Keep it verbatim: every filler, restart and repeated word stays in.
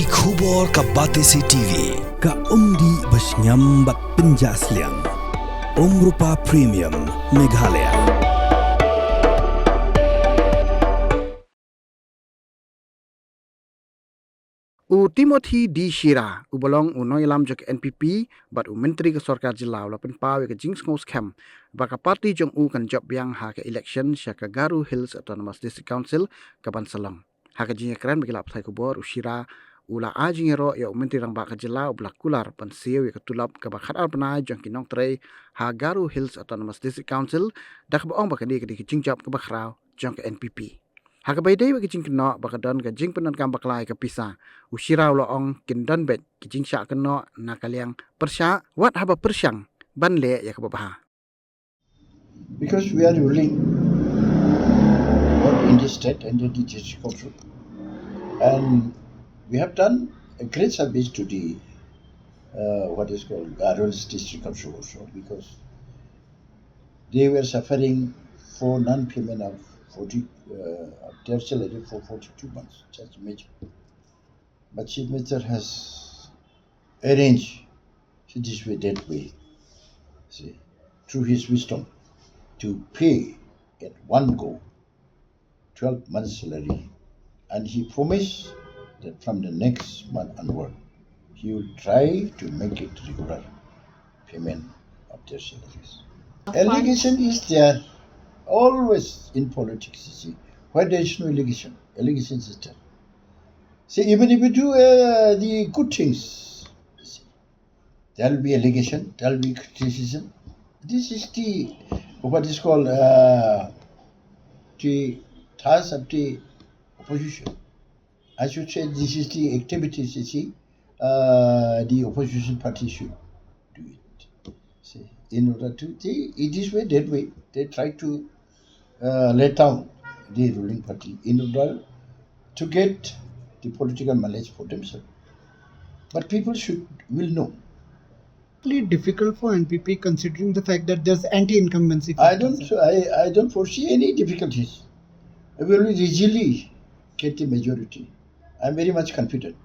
Ki khubor ka Batesi T V, ka umdih ba shngiam bad pynjah sliang. Umrupa Premium, Meghalaya. U Timothy D Shira, u ba long u nongïalam jong ka N P P bad u Myntri ka Sorkar Jylla, u la pynpaw ïa ka jingsngewskhem ba ka party jong u kan jop biang ha ka election sha ka Garo Hills Autonomous District Council ka ban sa long. Ha ka jingïakren bad ki lad pathai khubor, u Shira u la ai jingïaroh ïa u Myntri Rangbah ka Jylla, u ba la kular ban siew ïa ka tulop kaba khatar bnai jong ki nongtrei ha Garo Hills Autonomous District Council, da kaba ong ba kane ka dei ka jingjop kaba khraw jong ka N P P. Ha kaba ïadei bad ka jingkynnoh ba ka don ka jingpyndonkam bakla ïa ka pisa, u Shira u la ong kin don beit ki jingshah kynnoh na ka liang pyrshah, wat haba pyrshang ban leh ïa kaba bha. Because we are ruling, not in the state and in the district council. And we have done a great service to the, uh, what is called Garo Hills District Council also, because they were suffering for non-payment of forty, uh, of their salary for forty-two months. Just imagine. But Chief Minister has arranged, see, this way, that way, see, through his wisdom, to pay at one go twelve months' salary. And he promised that from the next month onward, he will try to make it regular payment of their salaries. Allegation is there, always in politics, you see. Where there is no allegation, allegation is there. See, even if you do, uh, the good things, you see, there will be allegation, there will be criticism. This is the, what is called, uh, the task of the opposition. I should say this is the activities, you see, uh, the opposition party should do it. See, in order to, see, it is way, that way. They try to, uh, let down the ruling party in order to get the political mileage for themselves. But people should, will know. Really difficult for N P P considering the fact that there's anti-incumbency I factors. don't, I, I don't foresee any difficulties. We will easily get the majority. I'm very much confident.